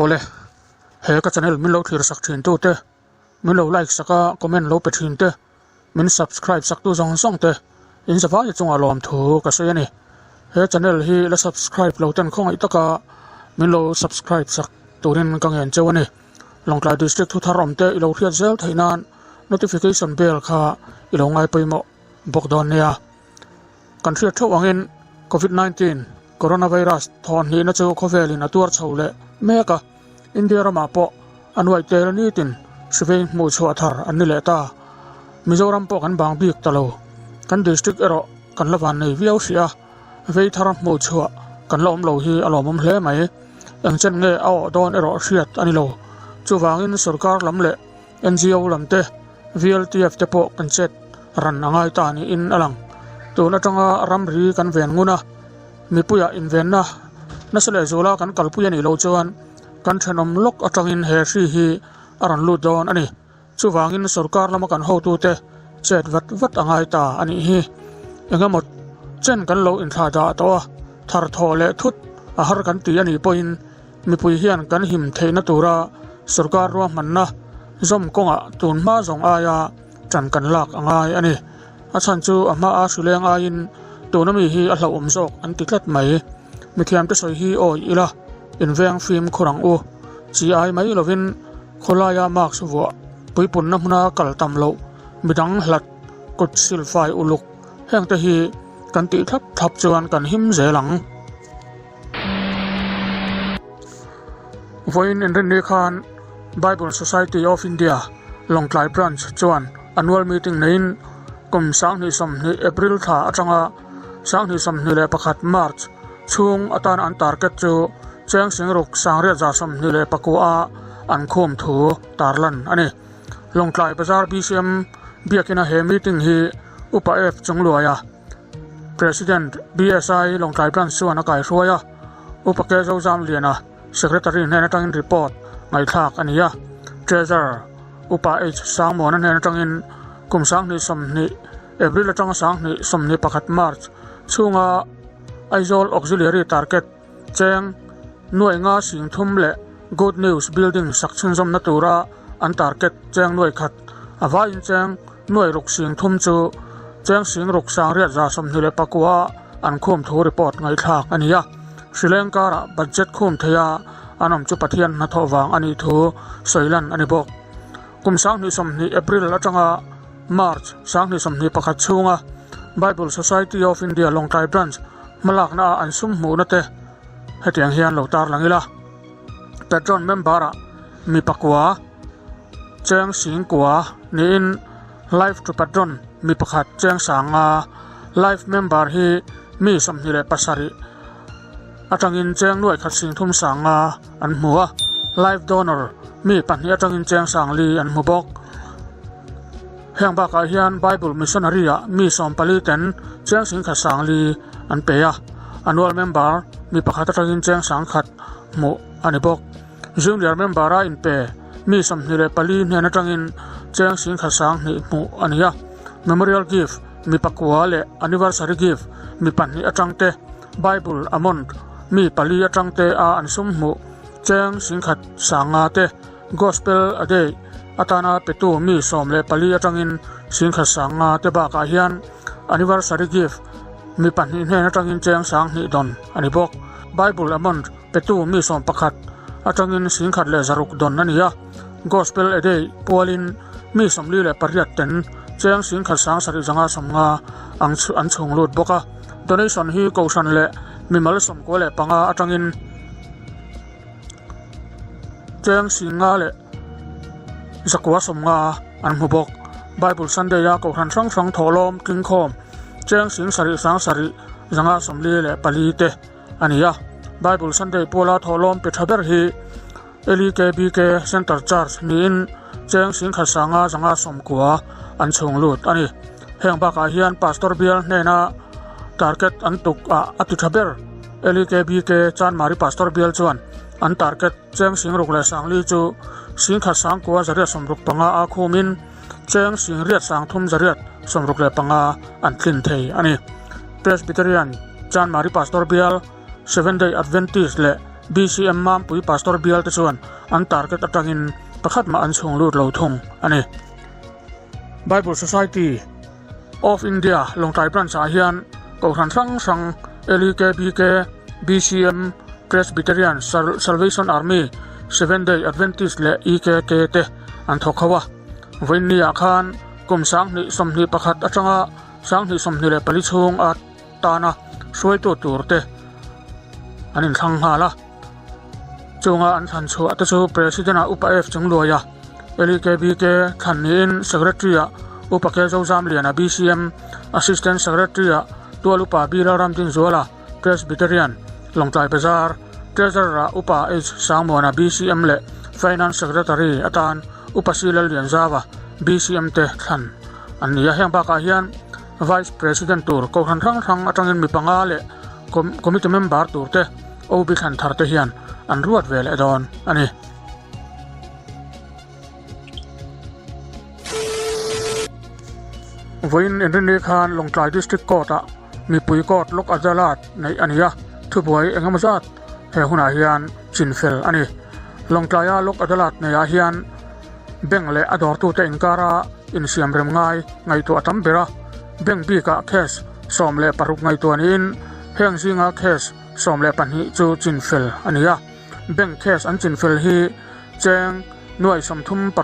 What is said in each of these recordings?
Awle, he ka channel min lo thlir sak thin tu te, min lo like sak a comment lo pe thin te, min subscribe sak tu zawng zawng te in zavai chungah lawmthu ka sawi a ni. He channel hi la subscribe lo ten khawngaih taka min lo subscribe sak turin ka ngen cheu a ni. Lawngtlai District thu thar awm te i lo hriat zel theih nan notification bell kha i lo ngai pawimawh bawk dawn nia. Kan hriat theuh angin Covid 19 Coronavirus thawhhnihna chu khawvelin a tuar chho leh mek a, India ramah pawh a nuaih tel nitin hri hmuh chhuah thar an ni leh ta. Mizoram pawh kan bang bik ta lo, kan district erawh kan la van nei viau hrih a, vei thar hmuh chhuah kan la awm lo hi a lawmawm hle mai. Eng chen nge a awh dawn erawh hriat a ni lo. Chuvangin sorkar lam leh NGO lam te, VLTF te pawh kan chet ran a ngai ta niin a lang. Tun atanga ramri kan ven ngun a, mipuiah invenna nasa leh zuala kan kalpui a nih loh chuan kan thenawm lawk atangin he hri hi a rawn lut dawn a ni. Chuvangin sorkar lama kan hotute chet vat vat a ngai ta a nih hi. Engemaw chen kan lo inthlah dah tawh a, thar thawh leh thut a har kan ti a nih pawhin mipui hian kan him theihna tura sorkar ruahmanna zawm kawngah tun hma zawng aia ṭan kan lak a ngai a ni. A chhan chu a hmaa hrileng aiin tuna mi hi a hlauhawm zawk an ti tlat mai. Mithiamte sawi hi awi ila inveng fimkhur ang u. Chi ai mai lovin khawlaia mask vuah puipunna hmuna kal tam loh midang hlat kut silfai uluk hengte hi kan tih thlap thlap chuan kan him zel ang. Vawiin inrinni khan Bible Society of India Lawngtlai Branch chuan annual meeting neiin kum 2020 April thla atanga 2021 March chhung atan an target chu cheng singruk 829 a an khum thu tarlan a ni. Lawngtlai Bazar BCM biakina he meeting hi Upa F Chungluaia President BSI Lawngtlai Branch chuan a kaihruai a, Upa K Zozamliana Secretary hnen atangin report ngaihthlak a ni a, Treasurer Upa H Sangmuana hnen atangin kum 2020 April atanga 2021 March chhunga Aizawl Auxiliary Target cheng nuai nga sing thum leh Good News Building sak chhunzawmna tura an target cheng nuai khat a vaiin cheng nuai ruk sing thum chu cheng sing ruk 829 an khum thu report ngaihthlak a ni a. Sri Lanka-ah budget khum theia an awm chu Pathian hnathawh vang a nih thu sawi lan a ni bawk. Kum 2020 April atanga March 2021 chhunga Bible Society of India Lawngtlai Branch hmalaknaah an sum hmuhna te hetiang hian lo tarlang ila. Patron member-ah mi pakua cheng sing kua niin Life to Patron mi pakhat cheng sanga Life member hi mi 27 atangin cheng nuai khat sing thum sanga an hmu a, Life donor mi pahnih atangin cheng sang li an hmu bawk. Heng bakah hian Bible missionary ah mi 14 ten cheng sing khat sang li an pe a, annual member mi pakhat atangin cheng sang khat hmuh a ni bawk. Junior member a inpe mi 24 hnen atangin cheng sing khat sang hnih hmuh a ni a, memorial gift mi pakua leh anniversary gift mi pahnih atang te, Bible amount mi pali atang te a an sum hmuh cheng sing khat sang nga te, Gospel a day atana petu mi 14 atangin sing khat sang nga te bakah hian anniversary gift mi pahnih hnen atangin cheng sang hnih dawn a ni bawk. Bible amount petu mi 11 atangin sing khat leh zaruk dawn a ni a, Gospel a day pualin mi 48 ten cheng sing khat sang sarih zanga sawmnga ang an chhung lut bawk a. Donation hi kohhran leh mimal 95 atangin cheng sing nga leh zakua sawmnga an hmu bawk. Bible Sunday a kohhran hrang hrang thawhlawm tlingkhawm cheng sing sarih sang sarih zanga 44 te a ni a. Bible Sunday puala thawhlawm pe tha ber hi LEKBK Center Church niin cheng sing khat sanga zanga sawmkua an chhung lut a ni. Heng bakah hian Pastor bial hnena target an tuk a a ti tha ber LEKBK Chanmari Pastor bial chuan an target cheng sing ruk leh sang li chu sing khat sang kua zariat 65 a khumin cheng sing riat sang thum zariat 65 an tlin thei a ni. Presbyterian Chanmari Pastor bial Seventh Day Adventist leh. BCM Mampui Pastor bial te chuan an target atangin pakhat mah an chhung lut lo thung a ni. Bible Society of India Lawngtlai Branch ah hian Kohhran hrang hrang LEKBK, BCM, Presbyterian, Salvation Army, Seventh Day Adventist leh EKK te an thawk ho a. Vawiinni ah khan kum 2021 atanga 2024 chhung a tana hruaitu tur te an inthlang nghal a. Chunga an thlan chhuah te chu President ah Upa F Chungluaia, LEKBK thlan niin Secretary ah Upa K Zozamliana BCM, Assistant Secretary ah Tual Upa B Lalramdinzuala, Presbyterian, Lawngtlai Bazar, Treasurer ah Upa H Sangmuana BCM leh Finance Secretary atan Upa C Lallianzava BCM te thlan an ni a. Heng bakah hian Vice President tur Kohhran hrang hrang atangin mi panga leh Committee member tur te OB thlan thar te hian an ruat ve leh dawn a ni. Vawiin Inrinni khan Lawngtlai District Court-ah mipui court Lok Adalat neih a ni a, thubuai engemaw zat he hunah hian chinfel a ni. Lawngtlaia Lok Adalat neihah hian bank leh a dawrtute inkara insiamrem ngai ngaihtuah a tam ber a, bank bikah case 16 ngaihtuah niin heng zinga case 12 chu chinfel a ni a. Bank case an chinfel hi cheng nuai 36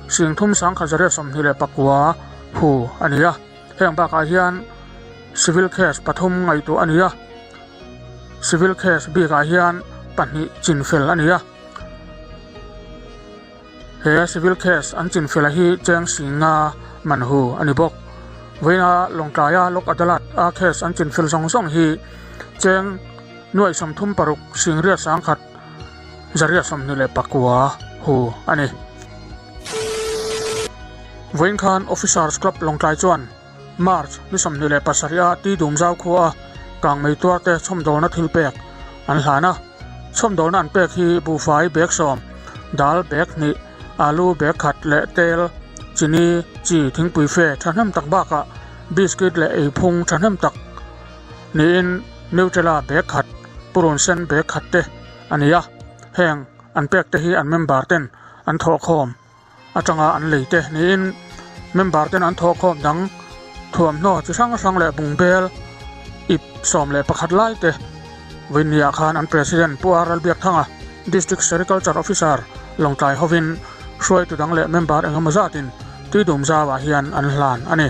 singthum sangkhat zariat 29 hu a ni a. Heng bakah hian civil case pathum ngaihtuah a ni a. Civil case bikah hian pahnih chinfel a ni a. He civil case an chinfela hi cheng singa man hu a ni bawk. Vawiina Lawngtlaia Lok Adalat a case an chinfel zawng zawng hi cheng nuai 36 singriat sangkhat zariat 29 hu a ni. Vawiin khan Officers Club Lawngtlai chuan March ni 27 a Tidum zau khua a kangmei tuarte chhawmdawlna thil pek an hlan a. Chhawmdawlna an pek hi buhfai bag sawm, dal bag hnih, alu bag khat leh tel, chini, chi, thingpui fe thahnem tak bakah biscuit leh eiphung thahnem tak niin Nutella bag khat, purun sen bag khat te a ni a. Heng an pek te hi an member ten an thawhkhawm. atanga an lei te niin member ten an thawhkhawm dang thuamhnaw chi hrang hrang leh bungbel ip 11 lai te vawinia khan an president Pu R Lalbiakthanga District Sericulture Officer Lawngtlai hovin hruaitu dang leh member engemaw zatin Tuidum zauah hian an hlan a ni.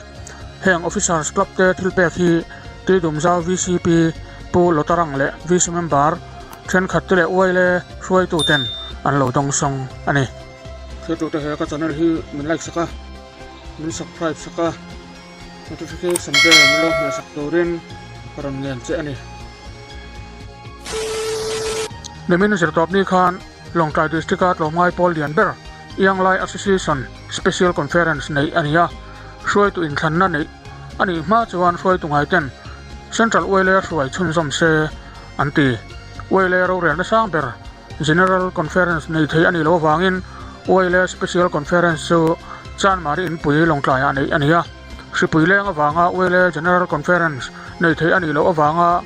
Heng Officers Club te thil pek hi Tuidum zau VCP Pu Lotarang leh VC member thenkhat te leh Uaile hruaitu ten an lo dawngsawng a ni. Thiltute he ka channel hi min like sak a, min subscribe sak a, notification bell min lo hmeh sak turin ka rawn ngen che a ni. Nimin zirtawpni khan Lawngtlai District-a tlawmngai pawl lian ber Ianglai Association Special Conference neih a ni a, hruaitu inthlanna neih a nih hma chuan hruaitu ngaiten Central Uaile hruai chhunzawm se an ti. Uaile rorelna sang ber General Conference nei thei a nih loh avangin Uaile Special Conference chu Chanmari Inpui Lawngtlaiah neih a ni a. Hripui leng avanga Uaile General Conference nei thei a nih loh avanga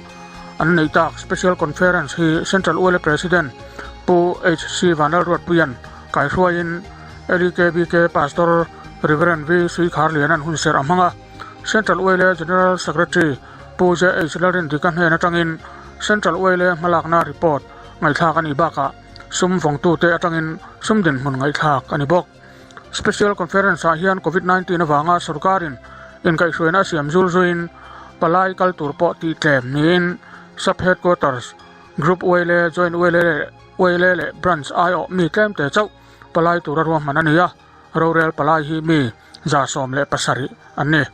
an neih tak Special Conference hi Central Uaile President Pu HC Vanlalruatpuia'n kaihruaiin LEKBK Pastor Rev V Suikharliana'n hunserh a hmang a. Central Uaile General Secretary Pu JH Lalrindika hnen atangin Central Uaile hmalakna report ngaihthlak a nih bakah sum vawngtute atangin sum dinhmun ngaihthlak a ni bawk. Special Conference-ah hian Covid 19 avanga sorkarin inkaihhruaina a siam zul zuiin palai kal tur pawh tih tlem niin Sub Headquarters, Group Uaile, Joint Uaile leh Uaile leh Branch aiawh mi tlemte chauh palai tura ruahman a ni a, rorel palai hi mi 17 an ni.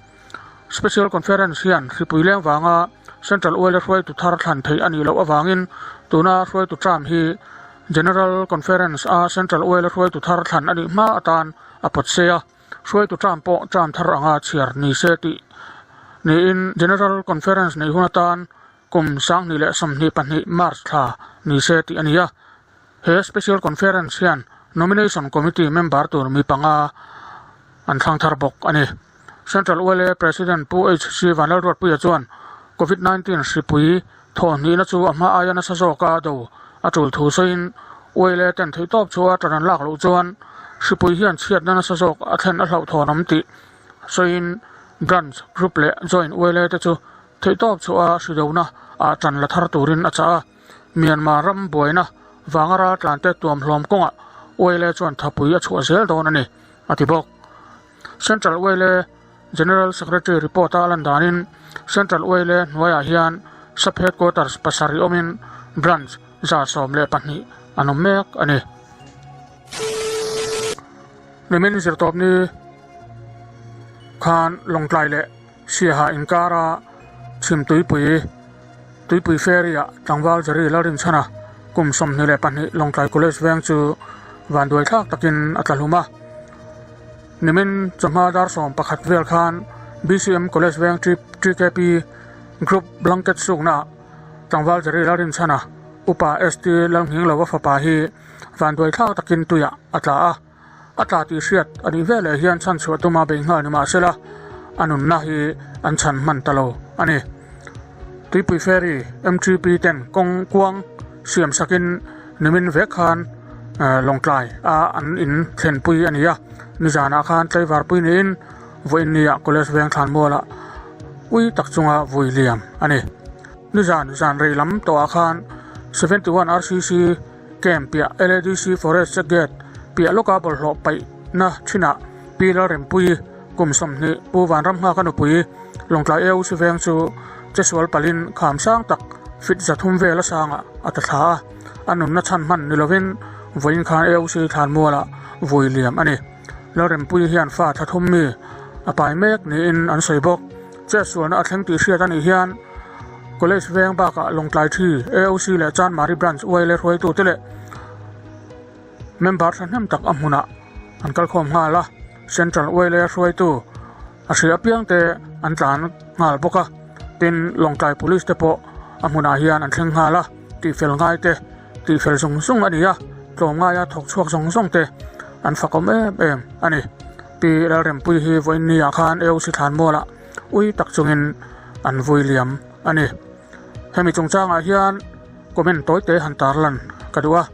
Special Conference hian hripui leng vanga Central Oil-a hruaitu thar thlan theih a nih loh avangin tuna hruaitu term hi General Conference-a Central Oil-a hruaitu thar thlan a nih hma atan a pawt se a, hruaitu term pawh term thar anga chhiar ni se tih niin General Conference neih hun atan kum 2022 March thla ni se tih a ni a. He Special Conference hian Nomination Committee member tur mi panga an thlang thar bawk a ni. Central ULA President Pu HC Vanlalruatpuia chuan Covid 19 hripui thawhhnihna chu a hma aia nasa zawka do A tul thu sawiin Uaile ten theihtawp chu a ṭan an lak loh chuan hripui hian chhiatna nasa zawk a thlen a hlauhthawn awm tih sawiin Branch, Group leh Joint Uaile te chu theihtawp chu a hridona ah ṭan la thar turin a chah a. Myanmar ram buaina vanga raltlante tuamhlawm kawngah Uaile chuan thapui a chhuah zel dawn a ni, a ti bawk. Central Uaile General Secretary report a lan danin Central Uaile hnuaiah hian Sub Headquarters pasarih awmin Branch 112 an awm mek a ni. Nimin zirtawpni khan Lawngtlai leh Siaha inkara chhim tuipui tuipui ferry ah tlangval Jerry Lalrinchhana kum 22 Lawngtlai College veng chu vanduai thlak takin a tla hlum a. Nimin chawhma dar 11 vel khan BCM College veng TKP Group Blanket suknaah tlangval Jerry Lalrinchhana upa ST Lalnghinglova fapa hi vanduai thlak takin tuiah a tla a. A tla tih hriat a nih veleh hian chhanchhuah tuma bei nghal ni mahsela a nunna hi an chhan hman ta lo a ni. Tuipui Ferry MTP ten kawng kuang siam sakin nimin vek khan Lawngtlai a an in thlenpui a ni a, nizanah khan tlaivarpui niin vawiin nia College veng thlanmualah ui tak chunga vui liam a ni. Nizan zan rei lam tawhah khan 71 RCC Camp piah LADC Forest Check Gate piah lawka bawlhhlawh paihna thinah Pi Lalrempuii kum 20 Pu Vanramnghaka nupui Lawngtlai AOC veng chu chesual palin kham sang tak fit 300 vel a sangah a ta thla a, a nunna chhan hman ni lovin vawiin khan AOC thlanmualah vui liam a ni. Lalrempuii hian fa thla thum mi a pai mek niin an sawi bawk. Chetsualna a thleng tih hriat a nih hian College veng bakah Lawngtlai Thi, AOC leh Chanmari Branch YLA hruaitute leh member thahnem tak a hmunah an kalkhawm nghal a, Central YLA hruaitu a hria apiangte an tlan nghal bawk a, tin Lawngtlai Police te pawh a hmunah hian an thleng nghal a, tihfel ngaite tihfel zung zung a ni a, tlawmngaia thawk chhuak zawng zawng te an fakawm em em a ni. Pi Lalrempuii hi vawiin ni ah khan AOC thlanmualah ui tak chungin an vui liam a ni. Hemi chungchangah hian comment tawi te han tarlan ka duh a,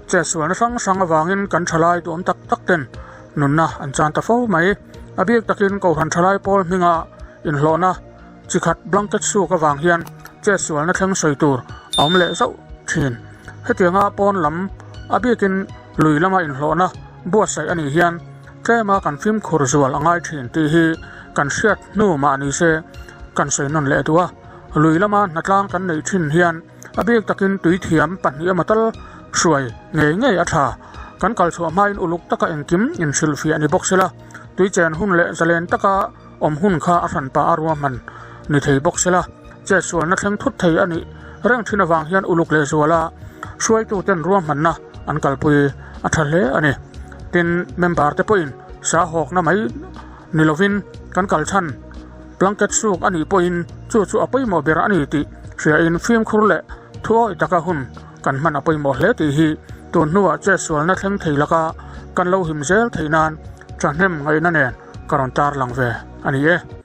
chetsualna hrang hrang avangin kan thalai duhawm tak tak ten nunna an chan ta fo mai. A bik takin Kohhran thalai pawl hminga inhlawhna chi khat blanket suk avang hian chetsualna thleng sawi tur a awm leh zauh thin. Hetianga pawn lam a bikin lui lama inhlawhna buatsaih a nih hian tlema kan fimkhur zual a ngai thin tih hi kan hriat hnu mah ni se kan sawi nawn leh duh a. Lui lama hnatlang kan neih thin hian a bik takin tui thiam pahnih emaw tal hruai ngei ngei a tha. Kan kal chhuah hmain uluk taka engkim inhrilhfiah ni bawk sela, tui chen hun leh zalen taka awm hun kha a hran pah a ruahman ni thei bawk sela, chetsualna thleng thut thei a nih reng thin avang hian uluk leh zuala hruaituten ruahmanna an kalpui a tha hle a ni. Tin, member te pawhin sa hawkna mai ni lovin kan kal chhan blanket suk a nih pawhin chu chu a pawimawh ber a ni tih hriain fimkhur leh thuawi taka hun kan hman a pawimawh hle tih hi tun hnuah chetsualna thleng thei laka kan lo him zel theih nan thahnem ngaihna nen ka rawn tarlang ve a ni e.